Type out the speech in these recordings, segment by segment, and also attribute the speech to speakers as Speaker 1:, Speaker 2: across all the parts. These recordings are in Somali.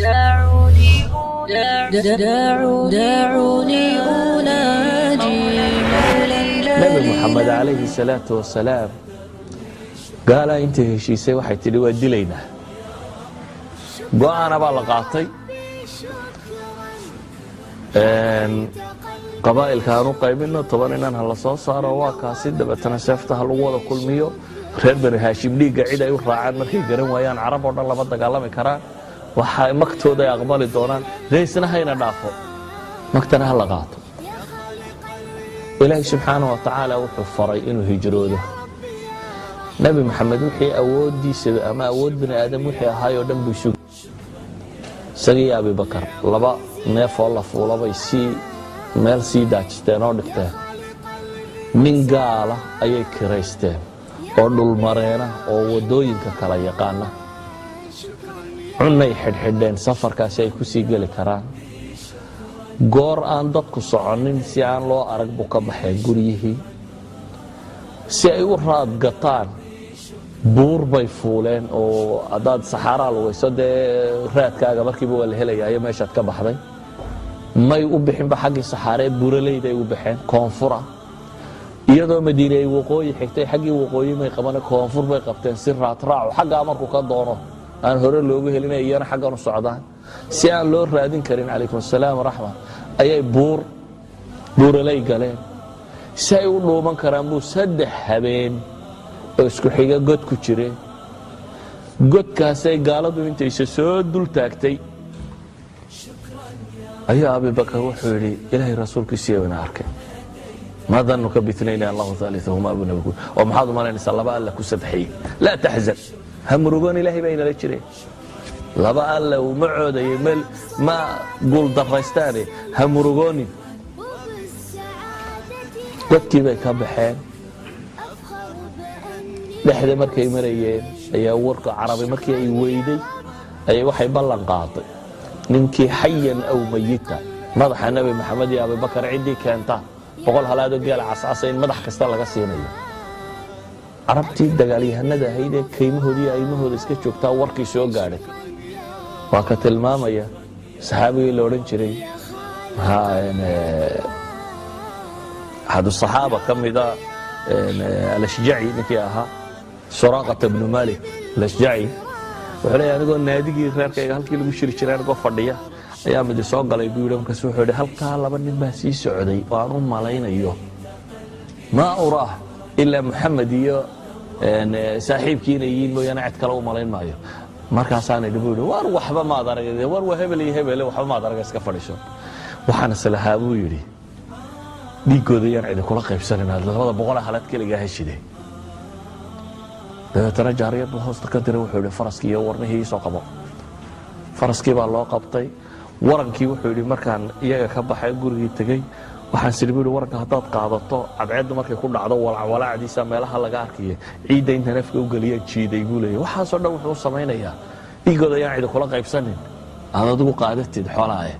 Speaker 1: دعوني دعوني أناجي مولا.
Speaker 2: Nebi Moxamed calayhi salaatu wasalaam gaalaa intay heshiisay waxay tidhi, "Waa dilaynaa." Go'aana baa la qaatay. Qabaa'ilka aan u qaybino, 10 inan ha la soo saaro, waa kaasi. Dabeetana seefta ha lagu wada kulmiyo. Reer Bani Haashim dhiigga cid ay u raacaan markay garan waayaan, Carab oo dhan lama dagaalami karaan, waxa magtooda ay aqbali doonaan, reysna hayna dhaafo, magtana ha la qaato. Ilaahay subxaana wa tacaala wuxuu faray inuu hijroodo Nebi Maxamed. Wixii awooddiisa ama awood bini aadam wixii ahaayoo dhan buu isugu isagii Abibakar laba neef oo la fuulabay sii meel sii daajisteen oo dhigteen. Nin gaala ayay kiraysteen oo dhulmareena oo waddooyinka kala yaqaana. Cunay xidhxidheen safarkaasi ay ku sii geli karaan. Goor aan dadku soconin, si aan loo arag, buu ka baxeen guryihii si ay u raadgataan. Buur bay fuuleen oo haddaad saxaaraa lugayso, dee raadkaaga markiiba waa la helayaayo meeshaad ka baxday. May u bixinba xaggii saxaaree, buuraleyday u baxeen koonfura, iyadoo Madiine ay waqooyi xigtay. Xaggii waqooyi may qabane, koonfur bay qabteen, si raadraacu xaggaa markuu ka doono aan hore loogu helinay, iyana xaggan u socdaan si aan loo raadin karin. Calaykum asalaam waraxma. Ayay buuraley galeen. Si ay u dhuuman karaan buu 3 habeen oo isku xiga god ku jireen. Godkaasay gaaladu intayse soo dul taagtay ayaa Abibakar wuxuu yidhi, "Ilaahay rasuulkiisiiyo ina arkay. Maa danuka biitnayni Allahu aaliuhuma?" Buu nabigu. "Oo maxaad u malaynaysaa laba Alla ku saddexiyey? Laa taxzan, ha murugoon, Ilaahay baa inala jireen. Laba Alle uma coodayay, ma guuldaraystaane, ha murugoonin." Godkii bay ka baxeen. Dhexda markay marayeen ayaa warka Carabi markii ay weyday ayay waxay ballan qaaday, ninkii xayan aw mayita madaxa Nebi Maxamed iyo Abibakar ciddii keenta, 100 halaadoo geela cascasa in madax kasta laga siinayo. Carabtii dagaalyahanada ahayd ee kaymahoodi iyo aymahooda iska joogtaa warkii soo gaadhay. Waa ka tilmaamaya saxaabigii la odhan jiray, axad saxaaba ka mida, Alashjaci ninkii ahaa, Suraaqata bnu Malik Alashjaci. Wuxuu leeyahy, "Anigoo naadigii reerkayga halkii lagu shiri jiray anigoo fadhiya ayaa midi soo galay," buu yidhi. "Markaas wuxuu yidhi, halkaa laba nin baa sii socday oo aan u malaynayo, maa uraah ilaa Muxamed iyo saaxiibkii inay yihiin mooyaane, cid kale u malayn maayo. Markaasaan idhi," buu yidhi, "war waxba maad arag, war waa hebel iyo hebele, waxba maad arag, iska fadhiiso. Waxaan islahaa," buu yidhi, "dhiiggooda yaan cidi kula qaybsanin, aad labada boqole halaad keligaa heshide." Dabeetana jaariyad buu hoosta ka diray. Wuxuu yidhi, "Faraskii iyo warnihii iisoo qabo." Faraskii baa loo qabtay, warankii. Wuxuu yidhi, "Markaan iyaga ka baxay, gurigii tegey, waxaan sidhi," buu yidhi, "waranka haddaad qaadato, cadceeddu markay ku dhacdo walacwalaacdiisa meelaha laga arkaya. Ciidda intaan afka u geliyaan jiiday," buu leeyahy. Waxaasoo dhan wuxuu u samaynayaa dhiiggooda ayaan cidi kula qaybsanin, aad adigu qaadatid xoolaaye.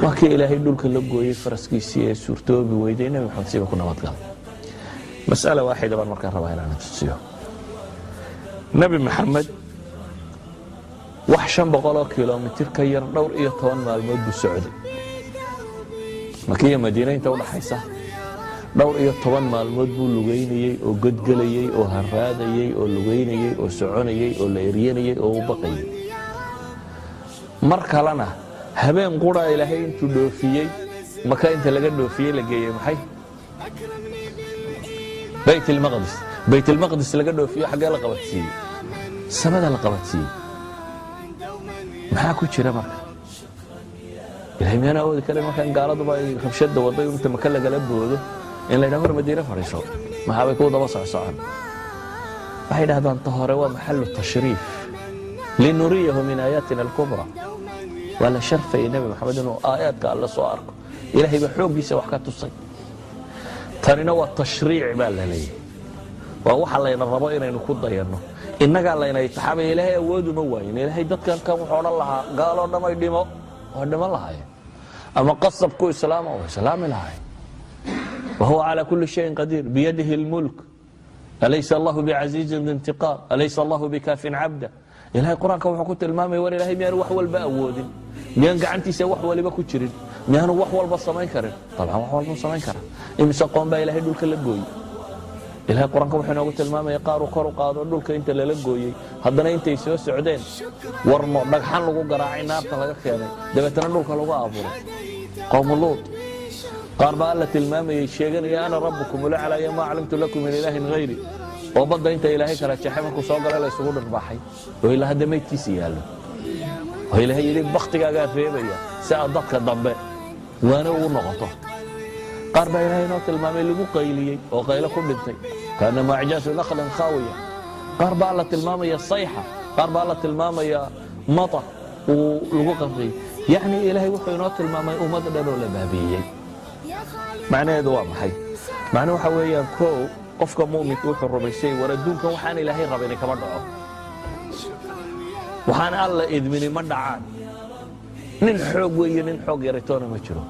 Speaker 2: Waa kii Ilaahay dhulka la gooyey faraskiisii ee suurtoobi weyday. Nebi Maxamed siba ku nabadgalay. Mas'ala waaxida baan markaa rabaa inaan tusiyo. Nebi Maxamed wax 500 kilomitir ka yar dhowr iyo toban maalmood buu socday. Makiya Madiine inta udhaxaysa dhowr iyo toban maalmood buu lugaynayey oo godgelayey oo haraadayey oo lugaynayey oo soconayey oo la eryanayey oo u baqayey. Mar kalena habeen qura Ilaahay intuu dhoofiyey, Maka inta laga dhoofiyey, la geeyey maxay? Bayt ilmaqdis. Bayt ilmaqdis laga dhoofiyo, xaggee la qabadsiiyey? Samada la qabadsiiyey. Maxaa ku jira marka? Ilahay miyaan awoodi karin markaan gaaladuba ay rabshada waday inta Maka lagala boodo in la yidhaha, "War Madiine fadhiiso, maxaabay kuu daba socsocon?" Waxay dhahdaan, ta hore waa maxalu tashriif, linuriyahu min aayaatina alkubra. Waa la sharfayay Nebi Maxamed inuu aayaadka Alle soo arko. Ilaahay baa xooggiisa wax ka tusay. Tanina waa tashriic baa la leeyahy, waa waxa layna rabo inaynu ku dayanno. Innagaa layna itixaamaya. Ilaahay awooduma waayin. Ilaahay dadkan kan wuxuu odhan lahaa, "Gaaloo dhamay dhimo," waa dhiman lahaayeen, ama "Qasab ku islaama," waa islaami lahaayeen. Wahuwa calaa kulli shayin qadiir, biyadihi اlmulk. Alaysa Allahu bicasiizin di intiqaam? Alaysa Allahu bikaafin cabda? Ilahay Qur-aanka wuxuu ku tilmaamaya, war Ilahay miyaanu wax walba awoodin? Miyaan gacantiisa wax waliba ku jirin? Miyaanu wax walba samayn karin? Dabcan wax walbuu samayn karaa. Imise qoon baa Ilahay dhulka la gooyey? Ilahay Qur-aanka wuxuu inoogu tilmaamaya qaar uu kor u qaado, dhulka inta lala gooyey, haddana intay soo socdeen warmo dhagxan lagu garaacay, naarta laga keenay, dabeetana dhulka lagu abuuray, qowmu Luut. Qaar baa Alla tilmaamayey sheeganaya "أنا ربكم الأعلى" iyo "ما علمت لكم من إله غيري", oo badda inta Ilaahay kala jeexay markuu soo galay la isugu dharbaaxay, oo ilaa hadda maydkiisa yaallo, oo Ilaahay yidhi baktigaagaa reebaya si aad dadka dambe waana ugu noqoto. Qaar baa Ilahay inoo tilmaamay lagu qayliyey oo qaylo ku dhintay, كأنهم أعجاز نخل خاوية. Qaar baa Alla tilmaamaya sayxa, qaar baa Alla tilmaamaya mata uu lagu qarriyey. Yacni Ilaahay wuxuu inoo tilmaamay ummad dhan oo la baabi'iyey. Macnaheedu waa maxay? Macnuhu waxa weeyaan, kow, qofka mu'minka wuxuu rumaysay, war adduunkan waxaan Ilaahay rabin kama dhaco, waxaan Alla idmini ma dhacaan. Nin xoog weeye, nin xoog yaraytoona ma jiro,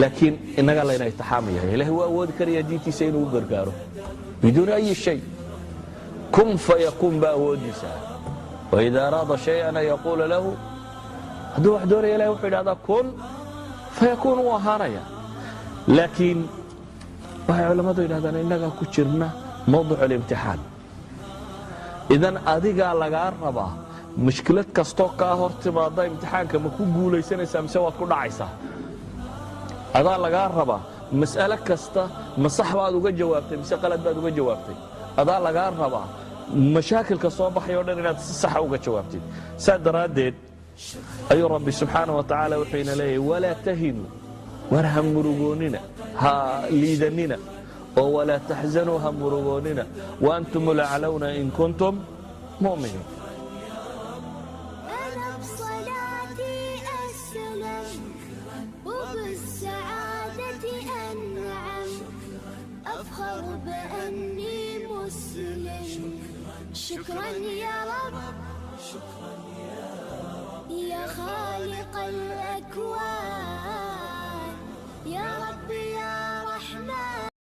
Speaker 2: laakiin innagaa layna itixaamaya. Ilahay waa awoodi karaya diintiisa inuu u gargaaro بدون أي شيء. كن فيكون baa awoodiisa. وإذا أراد شيئا أن يقول له, hadduu wax doonaya Ilahay wuxuu idhahdaa "كن فيكون", uu ahaanaya. Laakiin waxay culammadu yidhahdaan innagaa ku jirna mawduc الامتحان. Idan adigaa lagaa rabaa, mushkilad kastoo kaa hor timaada imtixaanka ma ku guulaysanaysaa mise waad ku dhacaysaa? Adaa lagaa rabaa. Mas'alo kasta ma sax baad uga jawaabtay mise qalad baad uga jawaabtay? Adaa lagaa rabaa. Mashaakilka soo baxay o dhan inaad si saxa uga jawaabtid. Saa daraaddeed ayuu Rabbi subxaana wa tacaala wuxuu ina leeyahy: "ولا تهنوا", war ha murugoonnina, ha liidanina oo "ولا تحزنوا", ha murugoonnina, "وأنتم الأعلون إن كنتم مؤمنين".
Speaker 3: أنا بصلاتي أسلم وبالسعادة أنعم، أفخر بأني مسلم. شكرا يا رب يا خالق.